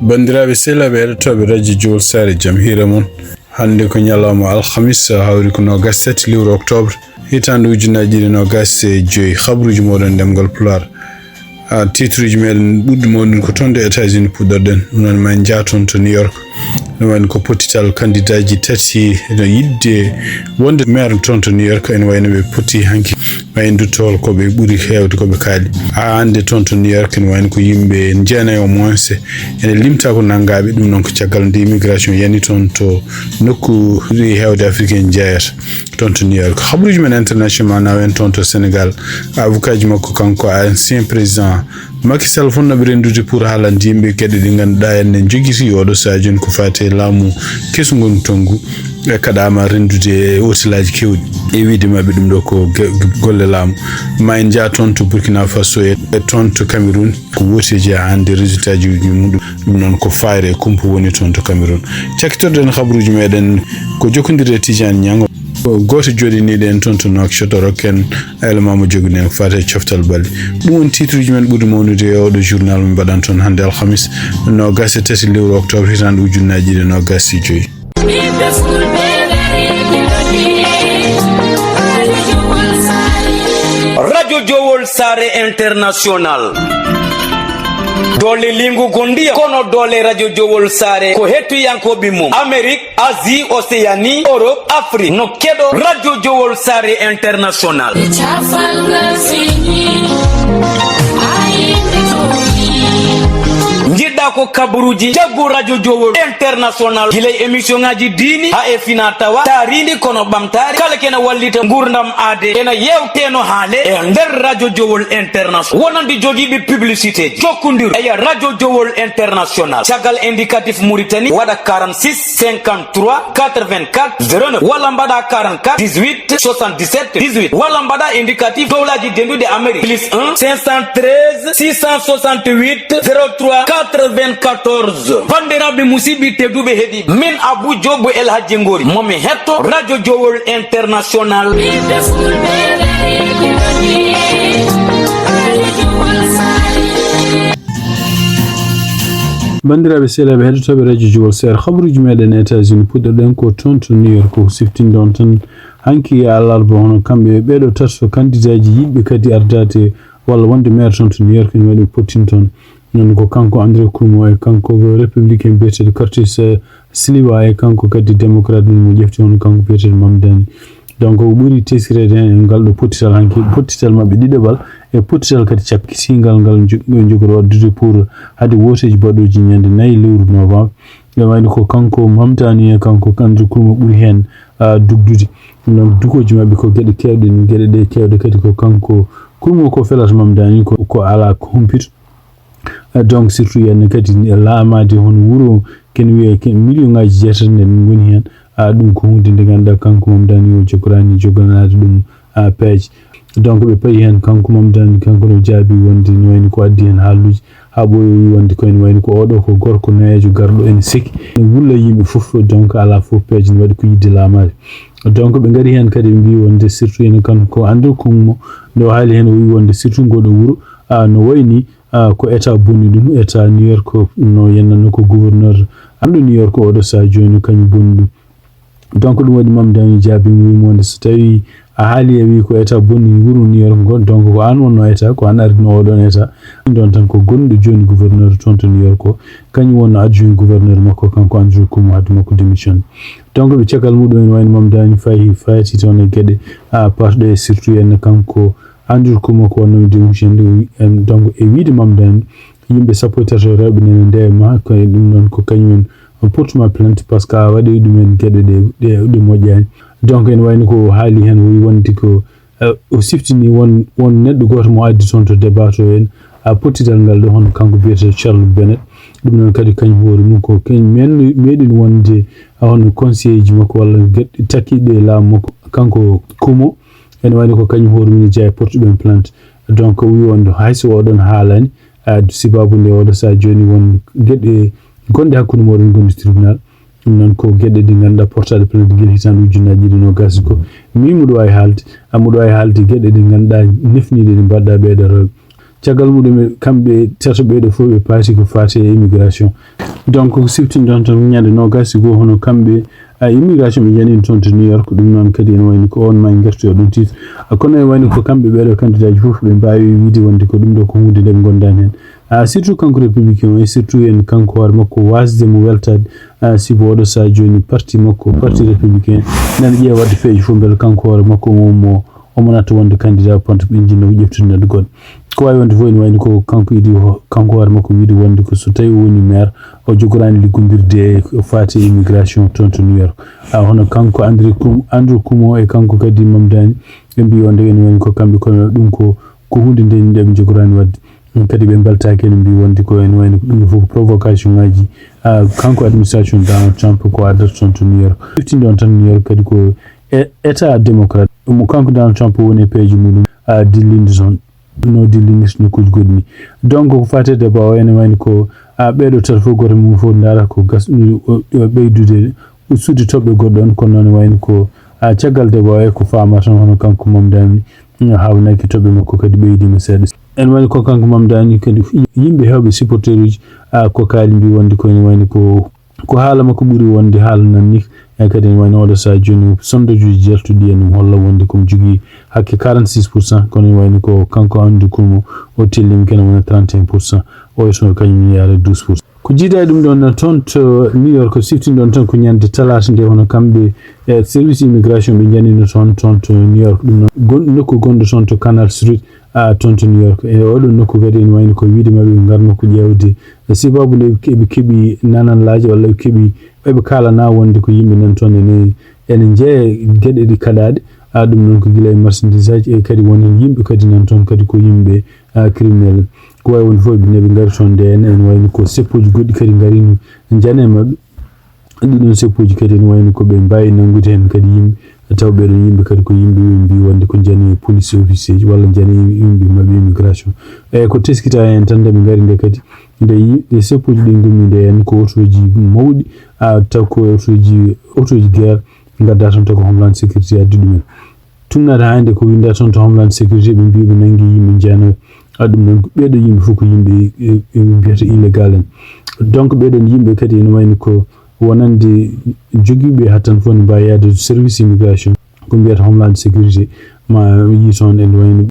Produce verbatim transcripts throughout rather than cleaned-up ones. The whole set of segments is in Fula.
Banndiraaɓe sehilaaɓe heɗotooɓe Radio Jowol Saare, jam hiira mon. Hannde ko ñalawma alhamis, hawri ko noogas tati lewru octobre, hitaande ujunnaji ɗiɗi noogas e joyi. Habruuji mooɗon ɗemngal Pulaar. A, titruuji meɗen ɓurɗi mawnude ko toon to États-Unis puɗɗorɗen. Ɗum noon ma en njah toon to New York. Ɗum woni ko pottital kandidaaji tati ene yiɗde wonde maire toon to New York. Ene wayno ɓe potti hanki. Ma en ndutto hol ko ɓe ɓuri heewde ko ɓe kaali. Haa hannde toon to New York ene wayno ko yimɓe jeenayo moins ene limta ko nanngaaɓe. Ɗum noon ko caggal nde immigration yani toon to nokku ɓuri heewde Afrique en jeeyata toon to New York. Habruuji men international ma nawen toon to Sénégal. Avocat ji makko kanko ancien président Macky Sall fotnooɓe renndude pour haalande yimɓe geɗe ɗe ngannduɗaa enen njogiti oɗo sahaa jooni ko faati e laamu kesu ngonɗo toon ngu. Ɓe kaɗaama renndude e otelaaji keewɗi. E wiyde maɓɓe ɗum ɗo ko ge-, golle laamu. Ma en njah toon to Burkina Faso e, e toon to Cameroun. Ko wooteeji haa hannde résultat ji muɗum. Ɗum noon ko Fayre e Kumpa woni toon to Cameroun. Cakkitorɗen habruuji meɗen ko jokkondirde e Tidiane Niang. Gooto jooɗiniiɗo en toon to Nouakchott, o rokka en élément mo jogguɗen ko faati e coftal balɗe. Ɗum woni titruuji men ɓurɗi mawnude e oɗo journal mo mbaɗɗen toon hannde alhamis noogas e tati lewru octobre hitaande ujunnaji ɗiɗi e noogas e joyi. Radio Jowol Saare International. Doole lingu gondiya kono doole Radio Jowol Saare ko hettiyankooɓe mum Amérique, Asie, Océanie, Europe, Afrique no keɗo Radio Jowol Saare International. Njiɗɗa ko kabaruuji jaggu Radio Jowol International gila e émission ngaji diini haa e fina tawa taariindi kono ɓamtaare kala kena wallita ngurdam aade ena yewteno haale e nder Radio Jowol International wonande jogiiɓe publicité jokkondiru e Radio Jowol International caggal indicatif Mauritanie waɗa quarante-six cinquante-trois quatre-vingt-quatre zéro neuf walla mbaɗa quarante-quatre dix-huit soixante-dix-sept dix-huit walla mbaɗa indicatif dowlaji dendude Amérique plus un cinq cent treize six cent soixante-huit zéro trois quatre-vingt-quatorze. Bandiraɓe musidɓe tedduɓe heɗi min Abou Diop El Hadji Ngori momi hetto Radio Jowol International. Banndiraaɓe sehilaaɓe heɗotooɓe Radio Jowol Saare, habaruuji meɗen États-Unis puɗɗorɗen ko toon to New York ko siftinɗon tan hanki e alarba hono kamɓe ɓeɗo tato kandidaaji yiɗɓe kadi ardaade walla wonde maire toon to New York ene waɗi pottin toon. Noon ko kanko Andrew Cuomo e kanko républicain biyeteeɗo Curtis Sliwa e kanko kadi démocrate mo ƴefti hono kanko biyeteeɗo Mamdani. Donc ko ɓuri tesireede heen e ngal ɗo pottital hanki pottital maɓɓe ɗiɗaɓal e pottital kadi cakkitingal ngal ɓe njogori waɗdude pour hade wooteeji baɗooji ñande nayi lewru novembre. Ɓe wayno ko kanko Mamdani e kanko Andrew Cuomo ɓuri heen dugdude. Ɗum noon dugooji maɓɓe ko geɗe keewɗe ni geɗe ɗe keewɗe kadi ko kanko Cuomo ko felata Mamdani ko ko alaa ko humpito. Donc surtout yen kadi laamaade hono wuro ken wiye million ngaji jeetati nden ngoni heen. A ɗum ko hunde nde ngannduɗaa kanko Mamdani o jogorani joganaade ɗum a peeje. Donc ɓe payi heen kanko Mamdani kanko no jaabi wonde no wayni ko addi heen haaluuji haa ɓooyi o wi wonde ko ene wayni ko oɗo ko gorko nayeejo garɗo ene seki ene wulla yimɓe fof donc alaa fof peeje ne waɗi ko yidde laamaade. Donc ɓe ngari heen kadi ɓe mbi wonde surtout ene kanko Andrew Cuomo nde o haali heen o wi wonde surtout ngoɗo wuro a no wayni a ko état bonni ɗum état New York no yennano ko gouverneur anɗo New York oɗo saha jooni kañum bonni ɗum. Donc ɗum waɗi Mamdani jaabi mo wimo wonde so tawi a haali a wi ko état bonni wuro New York ngo donc ko an wonno état ko an ardino oɗon état ɗon tan ko gonɗo jooni gouverneur toon to New York o kañum wonno adjoint gouverneur makko kanko Andrew Cuomo hade makko démission. Donc ɓe caggal muɗum en wayno Mamdani fayi fayati toon e geɗe a parɗe e surtout enne kanko Andrew Cuomo ko wonno mi démission donc e wiide Mamdani yimɓe sappo e tato rewɓe nene nde ma ko e ɗum noon ko kañum en portuma plainte parce que a waɗi ɗum en geɗe ɗe ɗe ɗe moƴƴani. Donc ene wayno ko haali heen o wi wonde ko o siftini won won neɗɗo gooto mo addi toon to débat to en a pottital ngal ɗo hono kanko biyetee Charles Bennett. Ɗum noon kadi kañum hoore mum ko kañum men meeɗin wonde hono conseiller ji makko walla geɗe takkiɗe e laamu makko kanko Cuomo. Ene wayno ko kañum hoore mum jeyaa e portuɓe en plainte. Donc o wi wonde hay so oɗon haalani a sibaabu nde oɗo saha jooni won geɗe gonɗe hakkunde mooɗon gonɗe tribunal. Ɗum noon ko geɗe ɗe ngannduɗaa portaade plainte gila hitaande ujunnaji ɗiɗi nogas ko min muɗo wawi haalde a muɗo wawi haalde geɗe ɗe ngannduɗaa nefniɗe ɗe mbaɗɗa ɓeeɗo rewɓe. Caggal muɗum, kamɓe tato ɓeeɗo fof ɓe paati ko faati e immigration. Donc ko siftinɗon tan ñande noogas e goo, hono kamɓe a immigration ɓe njanino toon to New York. Ɗum noon kadi ene wayni ko on ma en ngartu e ɗum titre. Kono ene wayni ko kamɓe ɓeeɗo candidat ji fof ɓe mbaawi wiide wonde ko ɗum ɗo ko huunde nde ɓe ngondaani heen. A surtout kanko républicain o, e surtout en kanko hoore makko waasde mo weltaade. A sibu oɗo sahaa jooni parti makko, parti républicain, nana ƴeewa waɗde peeje fof mbele kanko hoore makko omo ummo, omo natta wonde candidat, ponto ɓe njinno ko ƴeftude neɗɗo goɗɗo. Ko waawi wonde fof ene wayni ko kanko idi, kanko hoore makko wiide wonde ko so tawi o woni maire, o jogoraani liggondirde e ko faati e immigration toon to New York. A hono kanko Andrew Cum-, Andrew Cuomo e kanko kadi Mamdani, ɓe mbi wonde ene wayni ko kamɓe koye maɓɓe ɗum ko, ko huunde nde nde ɓe jogoraani waɗde. Ɗum kadi ɓe mbeltaaki, ene mbi wonde ko ene wayni ko ɗum fof ko provocation ngaji. A kanko administration Donald Trump ko addata toon to New York. Ƴeftinde on tan New York kadi ko e-, état démocrate. Ɗum kanko Donald Trump woni e peeje muɗum, a dillinde toon. No dillini nokkuuji goɗɗi ni. Donc ko faati e débat o ene wayni ko, a ɓeeɗo tato fof gooto mum fof ndaara ko gas-, o, o ɓeydude ustude toɓɓe goɗɗo on, kono noon wayni ko, a caggal débat o e ko faama tan hono kanko Mamdani, mm, haawnaki toɓɓe makko kadi ɓeydiima seeɗa. Ene wayni ko kanko Mamdani kadi yimɓe heewɓe supporter uji, a ko kaali mbi wonde ko ene wayni ko, ko haala makko ɓuri wonde haala nan ni. E kadi ene wayno oɗo sahaa jooni, sondage uji jaltuɗi en holla wonde komo jogii hakke quarante-six pour cent, kono ene wayno ko kanko Andrew Cuomo o tellima kene wona trente et un pour cent, o yeeso kañum ne yaara douze pour cent. Ko jiidaa e ɗum ɗon toon to New York, siftinɗon tan ko ñande talaata nde, hono kamɓe e service immigration ɓe njanino toon, toon to New York, ɗum noon gon-, nokku gonɗo toon to Canal Street, a toon to New York. E oɗo nokku kadi ene wayno ko wiide maɓɓe ɓe ngarno ko ƴeewde sababu nde ɓe ke-, ɓe keɓi nananlaaje walla ɓe keɓi, ɓe ɓe kaalana wonde ko yimɓe nan toon ene, ene njeeya geɗe ɗi kaɗaaɗe. A ɗum noon ko gila e marchandise aji e kadi won heen yimɓe kadi nan toon kadi ko yimɓe, a, criminel. Ko waawi wonde fof ɓe neɓe ngari toon nde ene, ene wayno ko seppuuji goɗɗi kadi ngarino njane maɓɓe. Ɗiɗon seppuuji kadi ene wayno ko ɓe mbaawi nanngude heen kadi yimɓe, taw ɓeeɗon yimɓe kadi ko yimɓe ɓe mbi wonde ko njani police officier ji walla njani yimɓe maɓɓe immigration. Eyi ko teskita heen tan nde ɓe ngari nde kadi, nde yi-, nde seppuuji ɗi ngummi nde heen ko otooji mawɗi, a, taw ko otooji, otooji guerre ngadda toon taw ko Homeland Security addi ɗumen. Tunnata hannde ko winnda toon to Homeland Security, ɓe mbi ɓe nanngi yimɓe njeyanooɓe. A ɗum noon ko ɓeeɗo yimɓe fof ko yimɓe, e, e, mbiyata illégal en. Donc ɓeeɗon yimɓe kadi ene wayno ko wonande jogiiɓe hattan fof ne mbaawi yaade to service immigration. Ko mbiyata Homeland Security ma yii toon ene wayno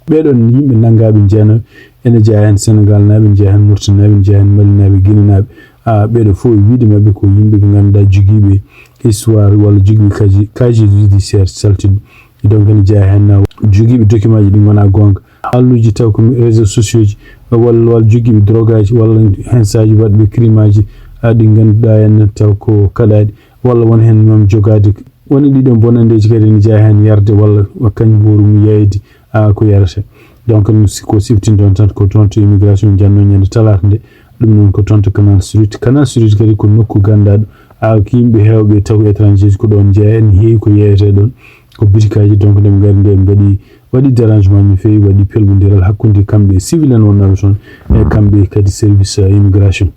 ɓeeɗon yimɓe nanngaaɓe njeyanooɓe ene jeyaa heen Senegal naaɓe, ene jeyaa heen Mauritanie naaɓe, ene jeyaa heen Mali naaɓe, Guinée naaɓe. A ɓeeɗo fof e wiide maɓɓe ko yimɓe ɓe ngannduɗaa jogiiɓe histoire walla jogiiɓe kaji, casier judiciaire saltiɗo. Donc ene jeyaa heen na jogiiɓe document ji ɗi ngonaa goonga. Halluuji taw ko réseaux sociaux ji, walla, walla jogiiɓe drogue aji, walla heen saaji waɗɓe crime aji, a, ɗi ngannduɗaa en taw ko kaɗaaɗi, walla won heen noon jogaade. Woni ɗiɗon bonanndeeji kadi ene jeyaa heen yarde walla kañum hoore mum yeyde, a, ko yarata. Donc mi sikko siftinɗon tan ko toon to immigration njanno ñande talaata nde. Ɗum noon ko toon to Canal Street. Canal Street kadi ko nokku ganndaɗo, a, ko yimɓe heewɓe taw ko étranger ji ko ɗoon njeeya, ene heewi ko yeeyetee ɗoon. Ko bitikaaji, donc nde ɓe ngari nde ɓe mbaɗi, waɗi dérangement no feewi, waɗi pelɓondiral hakkunde kamɓe civil en wonnooɓe toon e kamɓe kadi service, eh, immigration.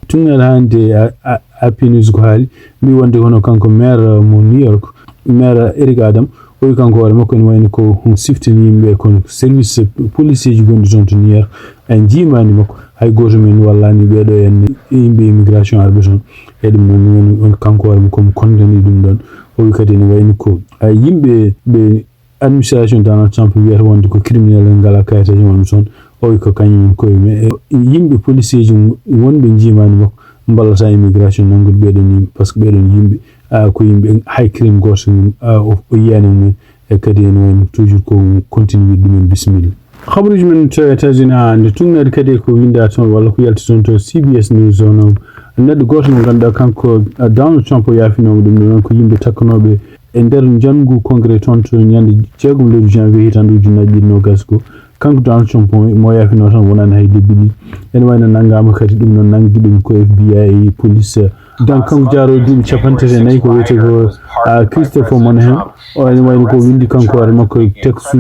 Tunnel hannde a, a, A P News ko haali, mbi wonde hono kanko maire, eh, mo New York, maire Eric Adams, o wi kanko hoore makko ene wayno ko hono siftini yimɓe kono service policier ji gonɗi toon to New York en njiimaani makko. Hay gooto men wallaani ɓeeɗo en yimɓe immigration arɓe toon. E ɗum noon woni on kanko hoore makko omo condamné ɗum ɗoon. O wi kadi ene wayno ko, a, yimɓe ɓe administration Donald Trump wiyata wonde ko criminel en ngalaa kayiteeji maɓɓe toon. O wi ko kañum en koye mumen. E yimɓe policier ji wonɓe njiimaani makko mballata immigration nanngude ɓeeɗon yimɓe, par ce que ɓeeɗon yimɓe, a, ko yimɓe hay crime gooto, a, o, o yiyaani mumen. E kadi ene wayno toujours ko continue wiide ɗumen bisimilla. Habaruuji men to États-Unis, a, nde tunngaade kadi ko winnda toon walla ko yalti toon to C B S News, hono neɗɗo gooto mo ngannduɗaa kanko, a, Donald Trump o yaafinooma ɗum ɗo noon ko yimɓe takkanooɓe e nder njanngu congrès toon to ñande jeegom lewru janvier hitaande ujunnaji ɗiɗi noogas ko kanko Donald Trump mo, mo yaafinoo tan wonaani hay lebbi ɗiɗi. Ene wayno nanngaama kadi ɗum noon nanngi ɗum ko F B I e police. Donc kanko jaaroo duuɓi capanɗe tati e nayi ko wiyetee ko, a, Christopher Monahan. O ene wayno ko winndi kanko hoore makko e texte.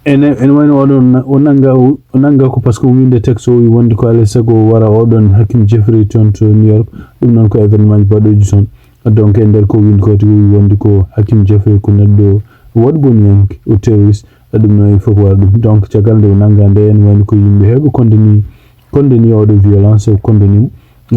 Ene, ene wayno oɗon na-, o nannga, o, o nannga ko par ce que o winndi texte o wi wonde ko alaa e sago o wara oɗon Hakeem Jeffrey toon to New York. Ɗum noon ko événement ji baɗooji toon. Donc e nder ko winndi ko tigi o wi wonde ko Hakeem Jeffrey ko neɗɗo waɗboniyanke, o terroriste. Ɗum noon il faut ko waɗa ɗum. Donc, caggal nde o nanngaa nde, ene wayno ko yimɓe heewɓe condamné, condamné oɗo violence, o condamné mo.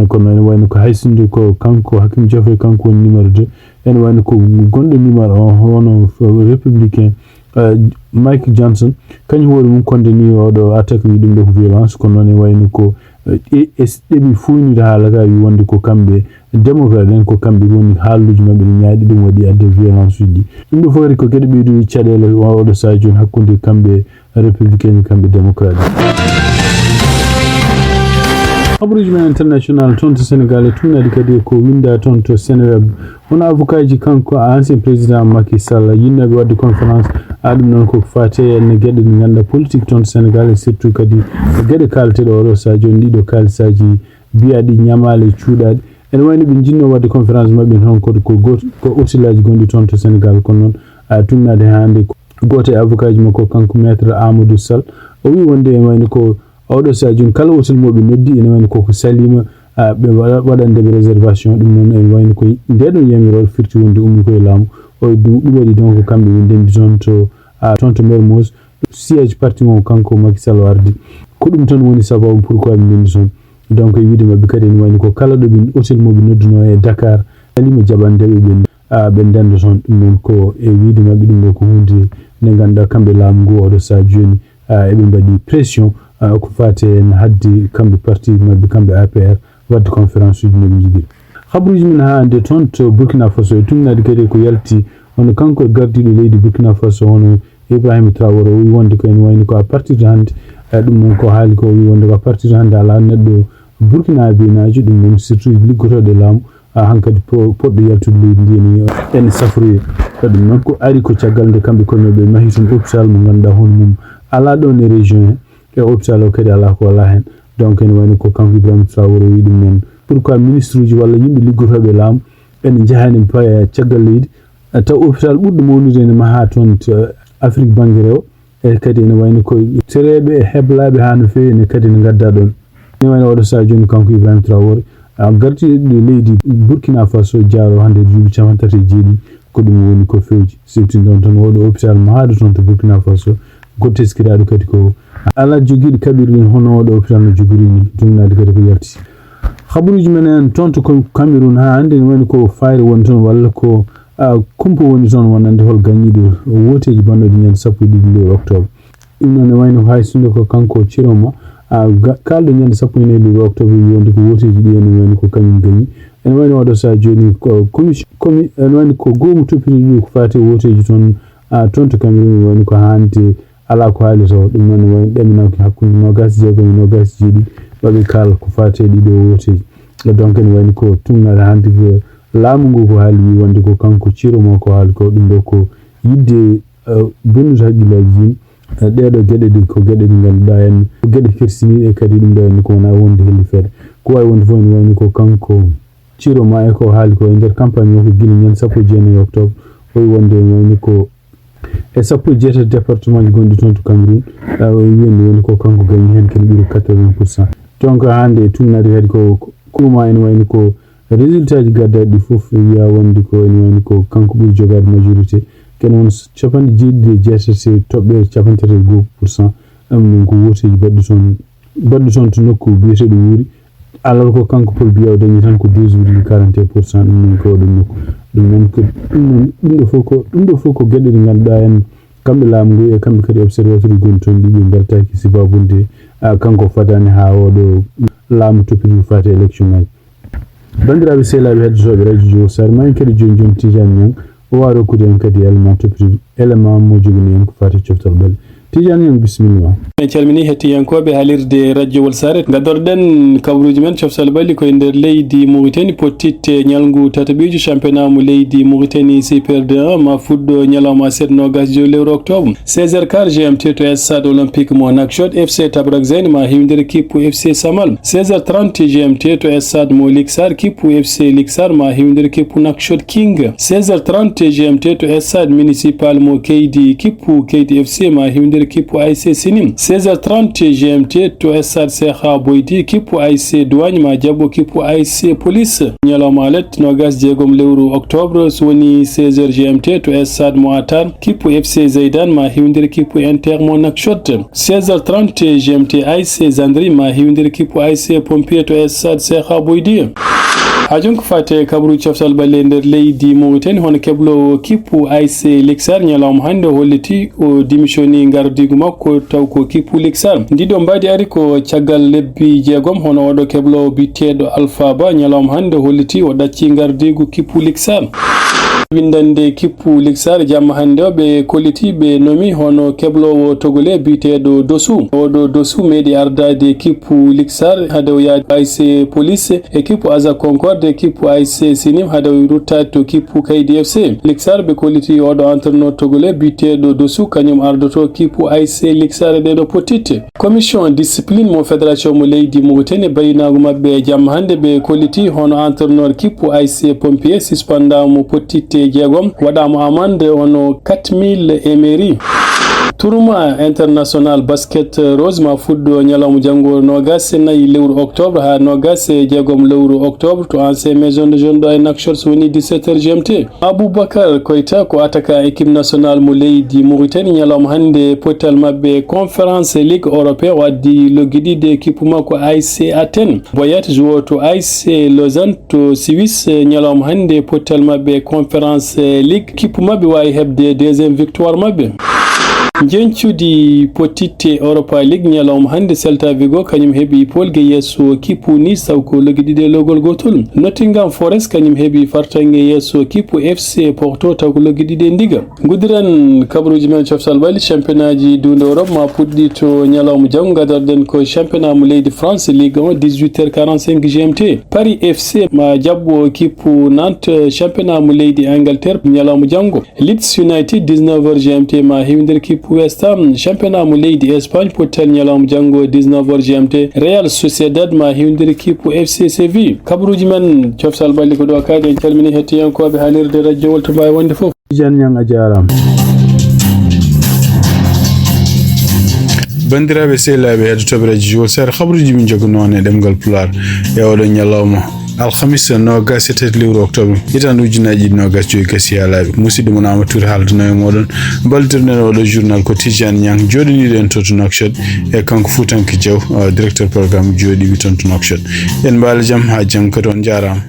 Kono ene wayno ko hay sinno ko kanko Hakim Diafé, kanko woni numéro deux, ene wayno ko gonɗo numéro un, hono républicain, eh, Mike Johnson, kañum hoore mum condamné oɗo attaque, wi ɗum ɗo ko violence, kono noon ene wayno ko, eh, e, e ɗeɓi fuynide haala ka, wi wonde ko kamɓe démocrate en, ko kamɓe woni haaluuji maɓɓe ne ñaaɗi, ɗum waɗi adde violence uji ɗi. Ɗum ɗo fof kadi ko geɗe ɓeyduɗe caɗeele, o-, oɗo sahaa jooni hakkunde kamɓe républicain, kamɓe démocrate. Habaruuji men international toon to Sénégal e tuugnaade kadi ko winnda toon to Seneweb. Hono avocat ji kanko ancien président Macky Sall, yinnooɓe waɗde conférence, a ɗum noon ko faate e geɗe ɗe ngannduɗaa politique toon to Sénégal, e surtout kadi geɗe kaalateeɗe oɗo sahaa jooni, ɗiɗo kaalisaaji biyaaɗi ñamaale cuuɗaaɗi. Ene wayno ɓe njinnoo waɗde conférence maɓɓe toon ko, ko gooto, ko hôtelaaji gonɗi toon to Sénégal, kono noon a tuugnaade hannde ko gooto e avocat ji makko kanko maître Amadou Sall, o wi wonde ene wayno ko oɗo sahaa jooni kala hôtel mo ɓe noddi, ene wayno koko saliima, a, ɓe waɗa-, waɗande ɓe réservation. Ɗum noon ene wayno ko nde ɗon yamiroore firti wonde ummi ko e laamu. O ɗum, ɗum waɗi donc ko kamɓe ɓe ndenndi toon to, a, toon to Mermoz, siège parti mo kanko Macky Sall o ardi. Ko ɗum tan woni sababu pourquoi ɓe ndenndi toon. Donc e wiide maɓɓe kadi ene wayno ko kala ɗo ɓe hôtel mo ɓe noddunoo e Dakar, saliima jaɓande ɓe ɓe, a, ɓe ndenndo toon. Ɗum noon ko e wiide maɓɓe ɗum ɗo ko huunde nde ngannduɗaa kamɓe laamu ngu oɗo sahaa jooni, a, eɓe mbaɗi pression, a, ko faati heen haɗde kamɓe parti maɓɓe, kamɓe A P R, waɗde conférence uji no ɓe njiɗiri. Habaruuji men haa hannde toon to Burkina Faso, e tuugnaade kadi ko yalti, hono kanko e gardiiɗo leydi Burkina Faso, hono Ibrahima Traoré, o wi wonde ko ene wayno ko à partir de hannde, a, ɗum noon ko haali ko, o wi wonde ko à partir de hannde alaa neɗɗo burkinabeenaajo, ɗum noon surtout liggotooɗo e laamu, a, hankadi po-, poɗɗo yaltude leydi ndi ene, ene safroyi. Ko ɗum noon ko ari ko caggal nde kamɓe koye maɓɓe mahi toon hôpital mo ngannduɗaa hono mum alaa ɗoon e région he, e hôpital o kadi alaa ko alaa heen. Donc ene wayno ko kanko Ibrahima Traoré o wi ɗum noon. Pourquoi ministre uji walla yimɓe liggotooɓe e laamu ene njaha ene paya caggal leydi, taw hôpital ɓurɗo mawnude ene mahaa toon to Afrique bannge rewo, e kadi ene wayno ko sereeɓe e heblaaɓe haa no feewi ene kadi ne ngaddaa ɗoon. Ene wayno oɗo sahaa jooni kanko Ibrahima Traoré, a, gardiiɗo leydi Burkina Faso jaaro hannde duuɓi capanɗe tati e jeeɗiɗi, ko ɗum woni ko fewji. Siftinde on tan oɗo hôpital mo haaɗo toon to Burkina Faso, ko teskiraaɗo kadi ko alaa jogiiɗo kaɓirɗe hono oɗo hôpital no jogori ni, tuugnaade kadi ko yalti. Habaruuji men en toon to Ko-, Cameroun haa hannde ne wayno ko fayre woni toon walla ko, a, kumpa woni toon wonande hol gañiiɗo wooteeji bannooɗi ñande sappo e ɗiɗi lewru octobre. Ɗum noon ne wayno ko hay sinno ko kanko Ciroma, a, ga-, kaalɗo ñande sappo e nayi lewru octobre wi wonde ko wooteeji ɗi ene wayno ko kañum gañi. Ene wayno oɗo sahaa jooni ko commission, commi-, ene wayno ko goomu toppitiiɗo ko faati e wooteeji toon, a, toon to Cameroun, ene wayno ko hannde alaa ko haali so. Ɗum noon ne wayno ɗeminawki hakkunde noogaas e jeegom e noogaas e jeeɗiɗi, ɓaɓe kaal ko faati e ɗiɗo wooteeji. Donc ene wayno ko tuugnaade hannde ko laamu ngu ko haali wi wonde ko kanko Ciroma ko haali ko ɗum ɗo ko yiɗde, eh, bonnude hakkillaaji yimɓe. Eh, ɗee ɗoo geɗe ɗi ko geɗe ɗe ngannduɗaa en ko geɗe kersiniiɗe, kadi ɗum ɗo en ko wonaa wonde helli feere. Ko waawi wonde fof ene wayno ko kanko Ciroma e ko haali ko e nder campagne makko gila ñande sappo e jeenayi octobre, o wi wonde ene wayno ko e sappo e jeetati département ji gonɗi toon to Cameroun, eh, o wi wonde woni ko kanko gañi heen kadi ɓuri quatre-vingts pour cent. Donc hannde e tuugnaade kadi ko, ko, kurma ene wayno ko résultat ji gaddaaɗi ɗi fof e wiya wonde ko ene wayno ko kanko ɓuri jogaade majorité. Kene won capanɗe jeeɗiɗi e jeetati e toɓɓere capanɗe tati e goo pour cent. Ɗum noon ko wooteeji baɗɗi toon, baɗɗi toon to nokku biyeteeɗo Wuuri. Alors ko kanko Paul Biya o dañi tan ko douze virgule quarante et un pour cent, ɗum noon ko oɗon nokku. Ɗum noon ko, ɗum noon, ɗum ɗo fof ko, ɗum ɗo fof ko geɗe ɗe ngannduɗaa en kamɓe laamu ngu e kamɓe kadi observateur uji gonɗi toon ɗi ɓe mbeltaaki sababude, a, kanko fadaani haa oɗo laamu toppitoo ko faati élection ngaji. Banndiraaɓe sehilaaɓe heɗotooɓe Radio Jowol Sare, ma en keɗo jooni jooni Tidiane Niang, o waawa rokkude en kadi élément toppitiiɗo, élément mo joganii en ko faati coftal ɓalli. Tidiane Niang, bisimilla ma. En calminii heɗtiyankooɓe haalirde Radio Jowol Sare. Ngaddoto-ɗen kabaruuji men coftal ɓalli ko e nder leydi Mauritanie, pottitte ñalngu tataɓiijo championnat mo leydi Mauritanie Super deux un ma fuɗɗo ñalawma aset noogaas e joy lewru octobre. Seize heures quart G M T to stade olympique mo Nouakchott, F C Tabrak Zain ma hewndire kippu F C Samal. Seize heures trente G M T to stade mo Liksar, kippu F C Liksar ma hewndire kippu Nouakchott King. Seize heures trente G M T to stade municipal mo Keydi, kippu Keydi F C ma hewndire kippu A S C Sinim. Seize heures trente G M T to stade Cheikh Boydi, kippu A S C Douane ma jaɓɓo kippu A S C Police. Ñalawma alet, noogas e jeegom lewru octobre, so woni seize heures G M T to stade Mo Atar, kippu F C Zeydan ma hiwndira kippu Inter Mo Nouakchott. Seize heures trente G M T, A S C Gendarmerie ma hiwndira kippu A S C Pompier to stade Cheikh Boydi. Haa jooni ko faati e kabaruuji coftal ɓalli e nder leydi Mauritanie, hono kebloowo kippu A S C Lixar ñalawma hannde o holliti o démissionnii ngardiigu makko, taw ko kippu Lixar. Ndii ɗoo mbaadi ari ko caggal lebbi jeegom, hono oɗo kebloowo biyeteeɗo Alpha Ba ñalawma hannde o holliti o ɗaccii ngardiigu kippu Lixar. Winndannde kippu Lixar jamma hannde o, ɓe kolliti ɓe nomi hono kebloowo togole biyeteeɗo Dosu. Oɗo Dosu meeɗi ardaade kippu Lixar hade o yaade A S C Police e kippu Aza Concorde e kippu A S C Sinim hade o ruttaade to kippu Kaydi F C. Lixar ɓe kolliti oɗo entraîneur togole biyeteeɗo Dosu, kañum ardoto kippu A S C Lixar e ɗeeɗo pottitte. Commission discipline mo fédération mo leydi Mauritanie, bayinaagu maɓɓe e jamma hannde ɓe kolliti hono entraîneur kippu A S C Pompier suspendaama pottitte jeegom, waɗaama amande hono quatre mille émeri. Tournoi international basket rose ma fuɗɗo ñalawma janngo noogas e nayi lewru octobre haa noogas e jeegom lewru octobre to ancien maison de jeune ɗo e Nouakchott, so woni dix-sept heures G M T. Aboubacar Koita ko attaquant équipe nationale mo leydi Mauritanie, ñalawma hannde pottal maɓɓe Conference League Européen o addi loggiɗiɗe kippu makko A S C Athènes. Boyat joueur to A S C Lausanne to Suisse, ñalawma hannde pottal maɓɓe Conference League, kippu maɓɓe waawi heɓde deuxième victoire maɓɓe. Njeñcudi pottitte Europa League ñalawma hannde, Celta Vigo kañum heɓi polge yeeso kippu Nice taw ko loggiɗiɗe logol gotol. Nottingham Forest kañum heɓi fartaŋŋe yeeso kippu F C Porto taw ko loggiɗiɗe ndiga. Nguddiren kabaruuji men coftal ɓalli championnatji duunde Europe ma puɗɗi to ñalawma janngo. Gadarɗen ko championnat mo leydi France, Ligue un, dix-huit heures quarante-cinq G M T. Paris F C ma jaɓɓo kippu Nantes, championnat mo leydi Angleterre ñalawma janngo. Leeds United, dix-neuf heures G M T, ma hiwndira kippu West Ham. Championnat mo leydi Espagne, pottal ñalawma janngo, dix-neuf heures G M T, Real Sociedad ma hiwndira kippu F C Séville. Kabaruuji men coftal ɓalli ko ɗo kadi. En calmini hettiyankooɓe haalirde radio Wolto Mbaye wonde fof. Tidiane Niang, a jaaraama. Banndiraaɓe sehilaaɓe heɗotooɓe radio Jowol Sare, kabaruuji min njoganoo on e ɗemngal Pulaar e oɗo ñalawma. Alhamis noogas e tati lewru oktoobre, hitaande ujunaaji ɗiɗi noogas joy gasi yaalaaɓe. Musidɗo mon Amadou Touré haaldanoo e mooɗon. Mballondirɗen oɗo journal ko Tidiane Niang, jooɗaniiɗo en toon to Nouakchott, e kanko Fuutanke Diaw, eh, directeur programme jooɗiiɓe toon to Nouakchott. En mbaala jam haa janngo kadi, on njaaraama.